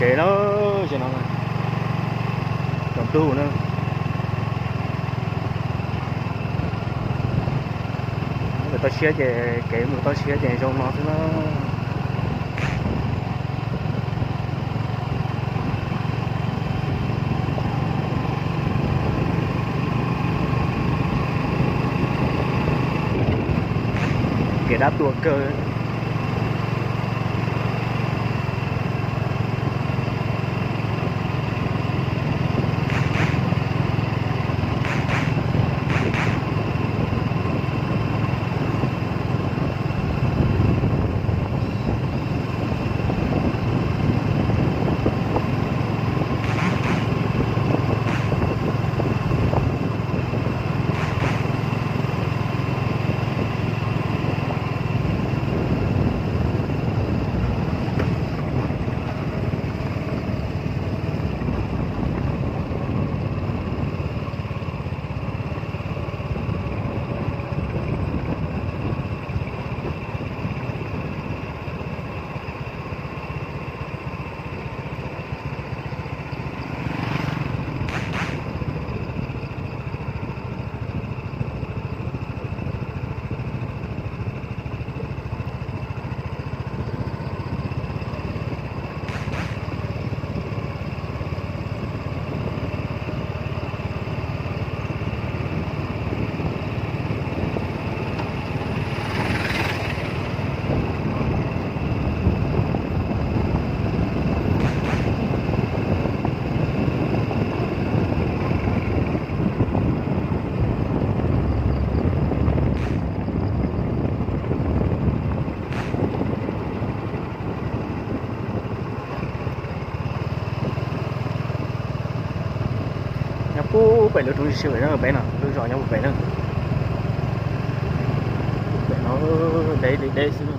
Kev na, ces no tsaus ntuj na. Mus toj siab ces kev mus toj siab ces zoo no xwb na. Kev dab tuag kawg. Nyob puag pem lub roob siab na, pem no lub zos nyob puag pem na. Pem no deb li deb xwb.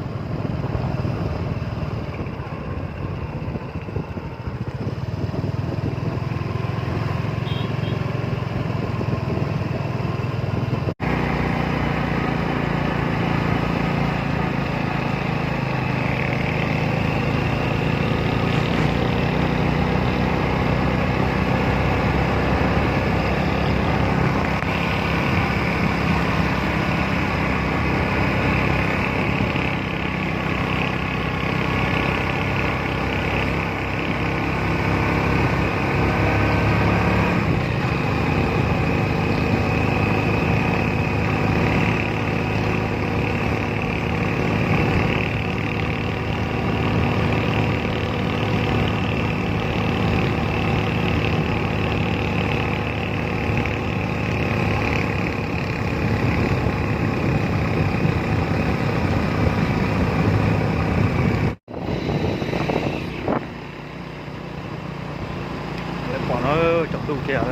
Pom no tsaus ntuj kiag.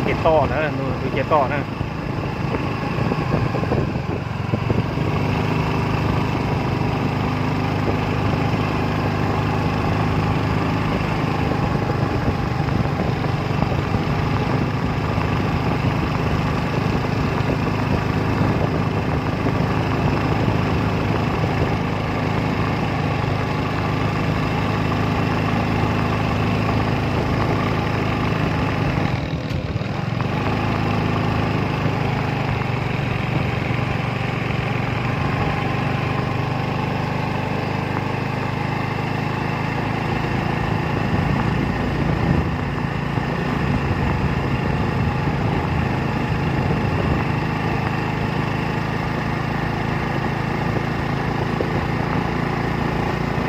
Ces toj na, tus ces toj na.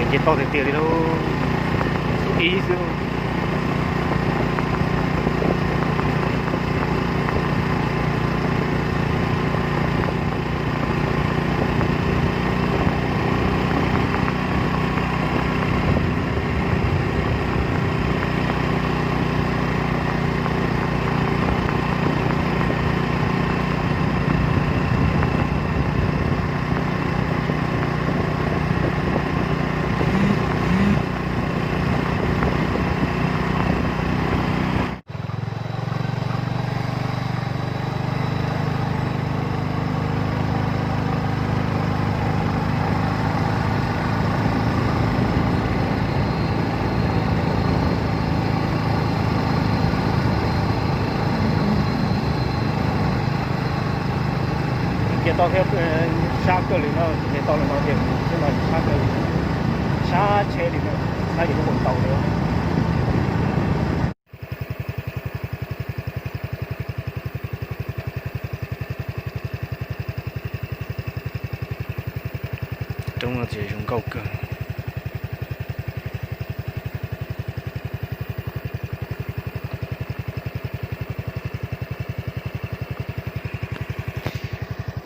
Ces toj tiag tiag li lauj, xub ib xwb. Tau thiab, sab kawg li no, tau li no tiag, sab kawg li, sab tsheb li no, sab yus lub koom tau li. Roob no txiv zoo nkauj kawg.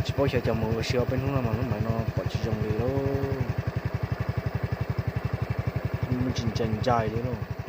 Tsis paub xyov cov mus ua si ob peb hnub no mas lub maiv no pom tsis zoo li lauj. Tsis ntsais ntsais li lauj.